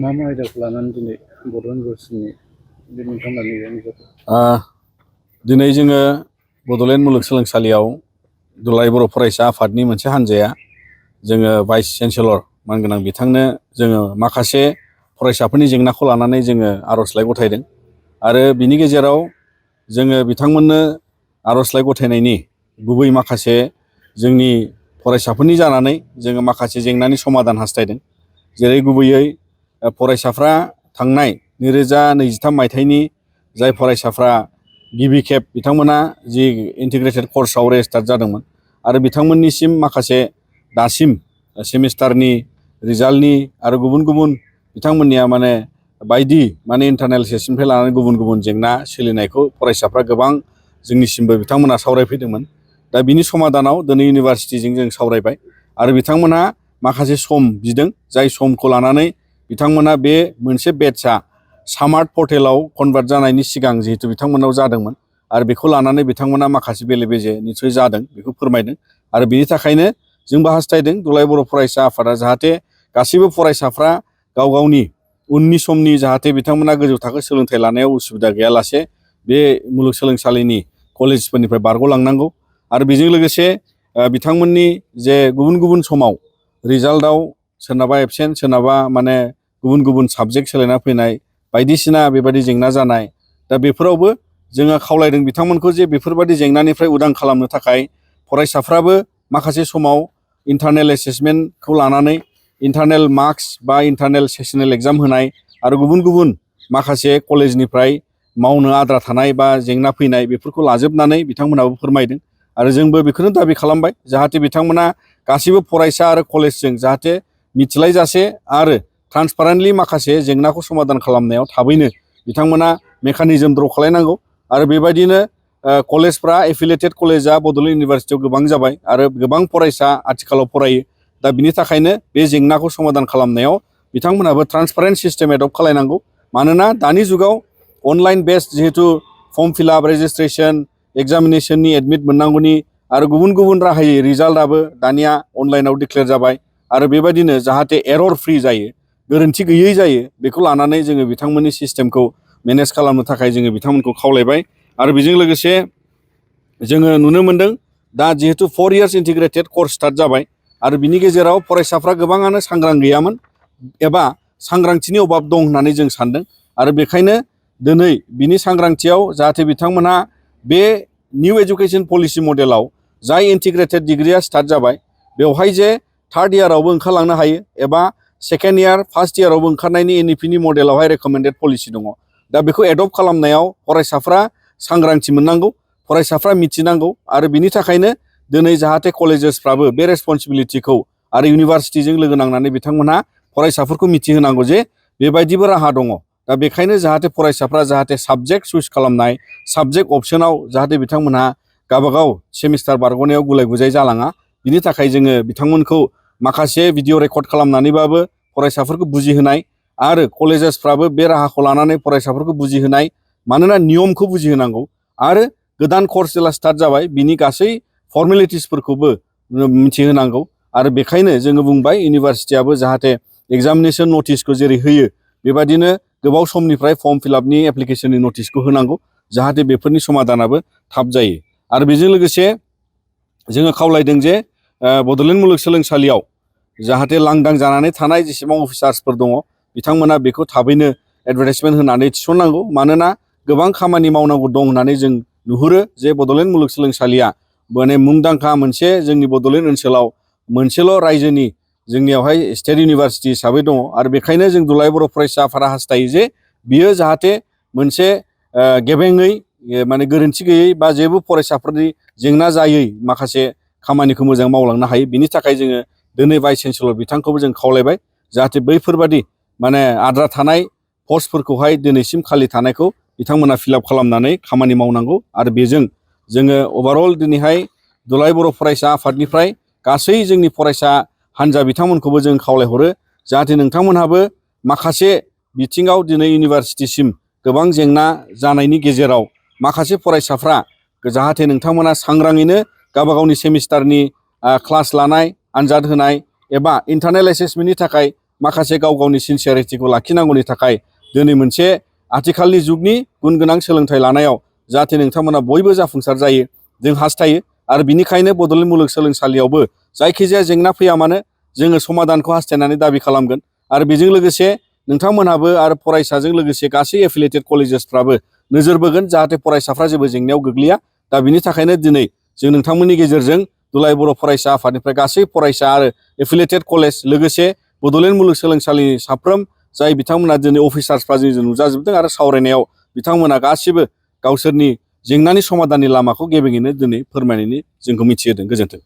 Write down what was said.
मा मा आयदाखौ लानानै दिनै बड' इउनिभारसिटिनि बे नोंथांमोना नैबे जादों? दिनै जोङो बड'लेण्ड मुलुगसोलोंसालियाव दुलाराय बर' फरायसा आफादनि मोनसे हान्जाया जोङो भाइस चेन्सेलर मानगोनां बिथांनो जोङो माखासे फरायसाफोरनि जेंनाखौ लानानै जोङो आर'जलाइ गथायदों आरो बिनि गेजेराव जोङो बिथांमोननो आर'जलाइ गथायनायनि गुबै माखासे जोंनि फरायसाफोरनि जानानै जोङो माखासे जेंनानि समाधान हास्थायदों। जेरै गुबैयै फरायसाफ्रा थांनाय 2023 मायथाइनि जाय फरायसाफ्रा गिबि खेब बिथांमोना जि इन्टिग्रेटेड कर्सआव रेजिस्टार्ड जादोंमोन आरो बिथांमोननिसिम माखासे दासिम सेमिस्टारनि रिजाल्टनि आरो गुबुन गुबुन बिथांमोननिया बायदि इन्टारनेल टेस्टनिफ्राय लानानै गुबुन गुबुन जेंना सोलिनायखौ फरायसाफ्रा गोबां जोंनिसिमबो बिथांमोना सावरायफैदोंमोन। दा बिनि समाधानाव दिनै इउनिभारसिटिजों जों सावरायबाय आरो बिथांमोनहा माखासे सम बिदों, जाय समखौ लानानै बिथांमोना बे मोनसे बेटचआ सामार्ट पर्टेलाव कनभार्ट जानायनि सिगां जिहेतु बिथांमोनाव जादोंमोन आरो बेखौ लानानै बिथांमोना माखासे बेले बेजे निस्सय जादों बेखौ फोरमायदों आरो बिनि थाखायनो जोंबो हास्थायदों दुलाराय बर' फरायसा आफादा जाहाथे गासैबो फरायसाफ्रा गाव गावनि उननि समनि जाहाथे बिथांमोना गोजौ थाखो सोलोंथाइ लानायाव उसुबिदा गैयालासे बे मुलुगसोलोंसालिनि कलेजफोरनिफ्राय बारग'लांनांगौ आरो बेजों लोगोसे बिथांमोननि जे गुबुन गुबुन समाव रिजाल्टआव सोरनाबा एबसेन्ट सोरनाबा गुबुन गुबुन साबजेक्ट सोलायना फैनाय बायदिसिना बेबायदि जेंना जानाय, दा बेफोरावबो जोङो खावलायदों बिथांमोनखौ जे बेफोरबायदि जेंनानिफ्राय उदां खालामनो थाखाय फरायसाफ्राबो माखासे समाव इन्टारनेल एसेसमेन्टखौ लानानै इन्टारनेल मार्क्स बा इन्टारनेल सेसनेल एग्जाम होनाय आरो गुबुन गुबुन माखासे कलेजनिफ्राय मावनो आद्रा थानाय बा जेंना फैनाय बेफोरखौ लाजोबनानै बिथांमोनाबो फोरमायदों आरो जोंबो बेखौनो दाबि खालामबाय जाहाथे बिथांमोना गासैबो फरायसा आरो कलेजजों जाहाथे मिथिलायजासे आरो ट्रान्सपारेन्टलि माखासे जेंनाखौ समाधान खालामनायाव थाबैनो बिथांमोना मेकानिजम द्र' खालायनांगौ आरो बेबायदिनो कलेजफ्रा एफिलिएटेड कलेजआ बड'लेण्ड इउनिभारसिटियाव गोबां जाबाय आरो गोबां फरायसा आथिखालाव फरायो। दा बिनि थाखायनो बे जेंनाखौ समाधान खालामनायाव बिथांमोनाबो ट्रान्सपारेन्ट सिस्टेम एडप्ट खालायनांगौ, मानोना दानि जुगाव अनलाइन बेस्ड जिहेतु फर्म फिलआप रेजिस्ट्रेसन एग्जामिनेसननि एडमिट मोननांगौनि आरो गुबुन गुबुन राहायै रिजाल्टआबो दानिया अनलाइनाव डिक्लेयार जाबाय आरो बेबायदिनो जाहाथे एरर फ्रि जायो, गोरोन्थि गैयै जायो, बेखौ लानानै जोङो बिथांमोननि सिस्टेमखौ मेनेज खालामनो थाखाय जोङो बिथांमोनखौ खावलायबाय आरो बेजों लोगोसे जोङो नुनो मोन्दों दा जिहेतु 4 इयार्स इन्टिग्रेटेड कर्स स्टार्ट जाबाय आरो बिनि गेजेराव फरायसाफ्रा गोबाङानो सांग्रां गैयामोन एबा सांग्रांथिनि अभाब दं होननानै जों सान्दों आरो बेखायनो दिनै बिनि सांग्रांथियाव जाहाथे बिथांमोनहा बे निउ एजुकेसन पलिसि मडेलाव जाय इन्टिग्रेटेड डिग्रिया स्टार्ट जाबाय बेवहाय जे थार्ड इयारावबो ओंखारलांनो हायो एबा सेकेन्ड इयार फार्स्ट इयारावबो ओंखारनायनि एनइपिनि मडेलावहाय रेकमेन्डेड पलिसि दङ। दा बेखौ एडप्ट खालामनायाव फरायसाफ्रा सांग्रांथि मोननांगौ, फरायसाफ्रा मिथिनांगौ आरो बिनि थाखायनो दिनै जाहाथे कलेजेसफ्राबो बे रेसपन्सिबिलिटिखौ आरो इउनिभारसिटिजों लोगो नांनानै बिथांमोनहा फरायसाफोरखौ मिथिहोनांगौ जे बेबायदिबो राहा दङ। दा बेखायनो जाहाथे फरायसाफ्रा जाहाथे साबजेक्ट चुज खालामनाय साबजेक्ट अपसनाव जाहाथे बिथांमोनहा गावबागाव सेमिस्टार बारग'नायाव गुलाय गुजाय जालाङा, बिनि थाखाय जोङो बिथांमोनखौ माखासे भिडिअ रेकर्ड खालामनानैबाबो फरायसाफोरखौ बुजिहोनाय आरो कलेजेसफ्राबो बे राहाखौ लानानै फरायसाफोरखौ बुजिहोनाय, मानोना नियमखौ बुजिहोनांगौ आरो गोदान कर्स जेला स्टार्ट जाबाय बिनि गासै फर्मेलिटिसफोरखौबो मिथिहोनांगौ आरो बेखायनो जोङो बुंबाय इउनिभारसिटियाबो जाहाथे एग्जामिनेसन नटिसखौ जेरै होयो बेबायदिनो गोबाव समनिफ्राय फर्म फिलआपनि एप्लिकेसननि नटिसखौ होनांगौ जाहाथे बेफोरनि समाधानाबो थाब जायो आरो बेजों लोगोसे जोङो खावलायदों जे बड'लेण्ड मुलुगसोलोंसालियाव जाहाथे लांदां जानानै थानाय जेसेबां अफिसार्सफोर दङ बिथांमोना बेखौ थाबैनो एडभार्टाइजमेन्ट होनानै थिसननांगौ, मानोना गोबां खामानि मावनांगौ दं होननानै जों नुहुरो जे बड'लेण्ड मुलुगसोलोंसालिया मुंदांखा मोनसे जोंनि बड'लेण्ड ओनसोलाव मोनसेल' रायजोनि जोंनियावहाय स्टेट इउनिभारसिटि हिसाबै दङ आरो बेखायनो जों दुलाराय बर' फरायसा आफादा हास्थायो जे बियो जाहाथे मोनसे गेबेङै गोरोन्थि गैयै बा जेबो फरायसाफोरनि जेंना जायै माखासे खामानिखौ मोजां मावलांनो हायो। बिनि थाखाय जोङो दिनै भाइस चेन्सेलर बिथांखौबो जों खावलायबाय जाहाथे बैफोरबादि आद्रा थानाय पस्टफोरखौहाय दिनैसिम खालि थानायखौ बिथांमोना फिलआप खालामनानै खामानि मावनांगौ आरो बेजों जोङो अभारअल दिनैहाय दुलाराय बर' फरायसा आफादनिफ्राय गासै जोंनि फरायसा हान्जा बिथांमोनखौबो जों खावलायहरो जाहाथे नोंथांमोनहाबो माखासे बिथिङाव दिनै इउनिभारसिटिसिम गोबां जेंना जानायनि गेजेराव माखासे फरायसाफ्रा जाहाथे नोंथांमोना सांग्राङैनो गावबा गावनि सेमिस्टारनि क्लास लानाय, आनजाद होनाय एबा इन्टारनेल एसेसमेन्टनि थाखाय माखासे गाव गावनि सिनसियारिटिखौ लाखिनांगौनि थाखाय दिनै मोनसे आथिखालनि जुगनि गुन गोनां सोलोंथाइ लानायाव जाहाथे नोंथांमोना बयबो जाफुंसार जायो जों हास्थायो। आरो बिनिखायनो बड'लेण्ड मुलुगसोलोंसालियावबो जायखिजाया जेंना फैया मानो जोङो समाधानखौ हास्थायनानै दाबि खालामगोन। आरो बेजों लोगोसे नोंथांमोनहाबो आरो फरायसाजों लोगोसे गासै एफिलिएटेड कलेजेसफ्राबो नोजोर बोगोन जाहाथे फरायसाफ्रा जेबो जेंनायाव गोग्लैया। दा बिनि थाखायनो दिनै जों नोंथांमोननि गेजेरजों दुलाराय बर' फरायसा आफादनिफ्राय गासै फरायसा आरो एफिलिएटेड कलेज लोगोसे बड'लेण्ड मुलुगसोलोंसालिनि साफ्रोम जाय बिथांमोना दिनै अफिसार्सफ्रा जोंजों नुजाजोबदों आरो सावरायनायाव बिथांमोना गासिबो गावसोरनि जेंनानि समाधाननि लामाखौ गेबेङैनो दिनै फोरमायनायनि जोंखौ मिथिहोदों। गोजोन्थों।